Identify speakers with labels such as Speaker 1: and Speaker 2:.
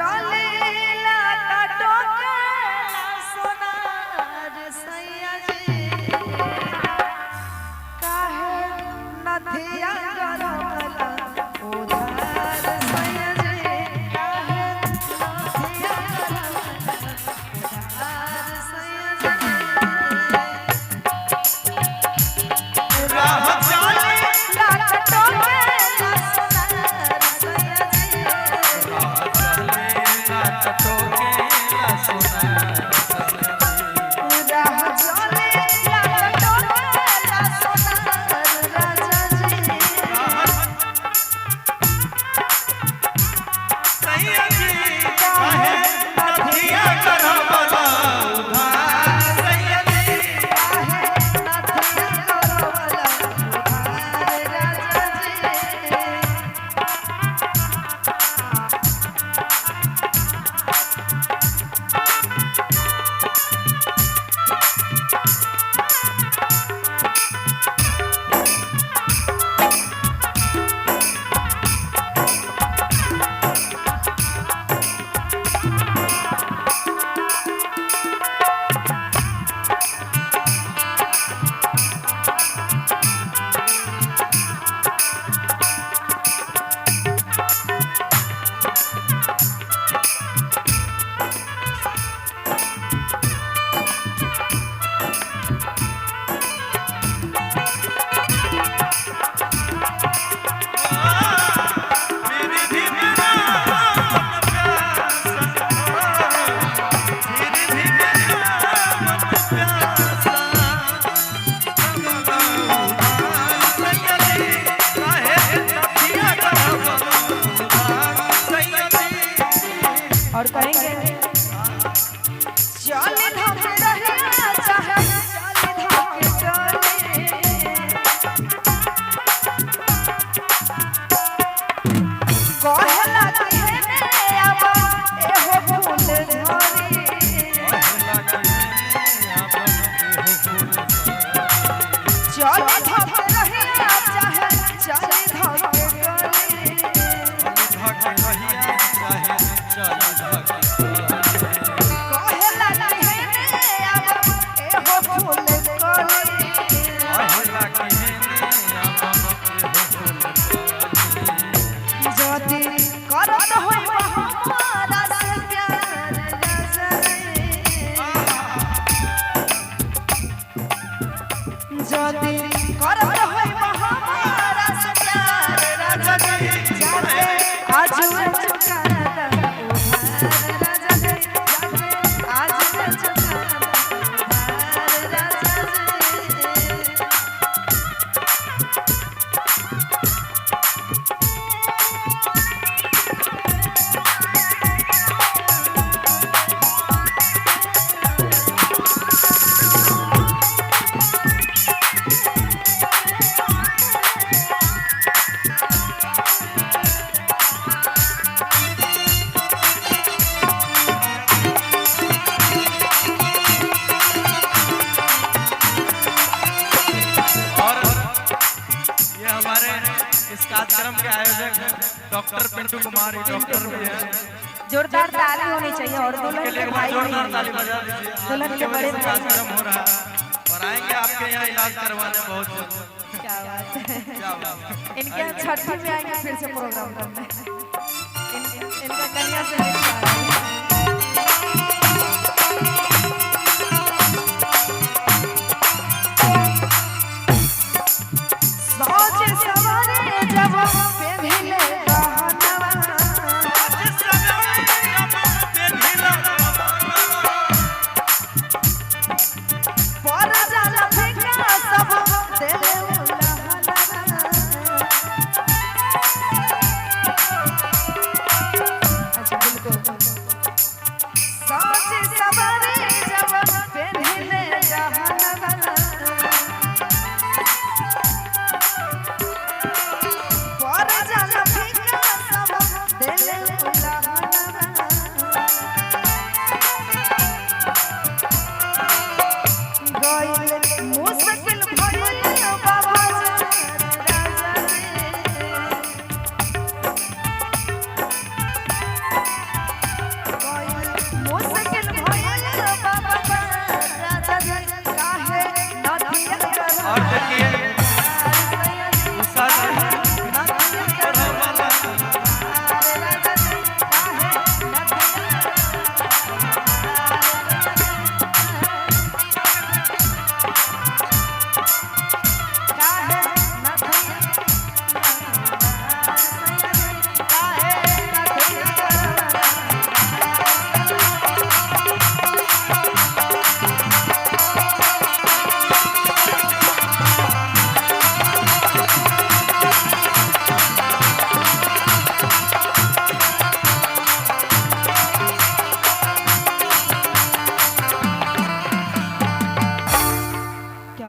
Speaker 1: चलेला त टोकेला सोनार सैया जी, काहे नथिया गरमला उधार सैया जी, काहे नथिया गरमला उधार सैया जी।
Speaker 2: राह चले
Speaker 1: ला त टोकेला सोनार सैया जी,
Speaker 2: राह चले लात टोकेला सोनार सैया जी।
Speaker 1: राह चले ला त टोकेला सोनार राजा जी।
Speaker 2: सैया जी काहे नथिया करवला उधार सैया जी।
Speaker 1: काहे नथिया करवला उधार राजा जी।
Speaker 2: मेरी भी मेरा मन प्यासा, मेरी भी मेरा मन प्यासा, करवला उधार सैया जी, काहे नथिया करवला उधार सैया जी।
Speaker 1: और कहेंगे चल धक रहिया चाहे चल धक चले, कहला कि हेने आवा एहो फूल झड़ी,
Speaker 2: कहला कि आपन एहो फूल
Speaker 1: चल धक रहिया चाहे चल धक गली,
Speaker 2: धक रहिया चाहे चल धक
Speaker 1: कहला कि हेने आवा एहो फूल कली,
Speaker 2: कहला कि आपन एहो फूल
Speaker 1: जदि करत होई हमारा से प्यार राजा रे, जदि करत होई हमारा से प्यार राजा जी, जाके आज चुकादा उधार राजा जी, जाके आज चुकादा उधार राजा जी।
Speaker 2: और ये हमारे इस कार्यक्रम के आयोजक डॉक्टर पिंटू कुमार, ये डॉक्टर भी हैं।
Speaker 1: जोरदार ताली होनी चाहिए और
Speaker 2: उनके
Speaker 1: दुल्हन
Speaker 2: लिए
Speaker 1: के
Speaker 2: एक बार
Speaker 1: भाई
Speaker 2: जोरदार
Speaker 1: भी।
Speaker 2: ताली बजा दीजिए।
Speaker 1: दुल्हन के
Speaker 2: उनके
Speaker 1: बड़े
Speaker 2: वजह से
Speaker 1: भाई।
Speaker 2: कार्यक्रम हो रहा है और आएंगे आपके यहाँ इलाज करवाने बहुत जल्द।
Speaker 1: क्या बात है।
Speaker 2: क्या बात है।
Speaker 1: इनके यहाँ छठी में आएंगे फिर से प्रोग्राम करने। इनका कन्या से भी।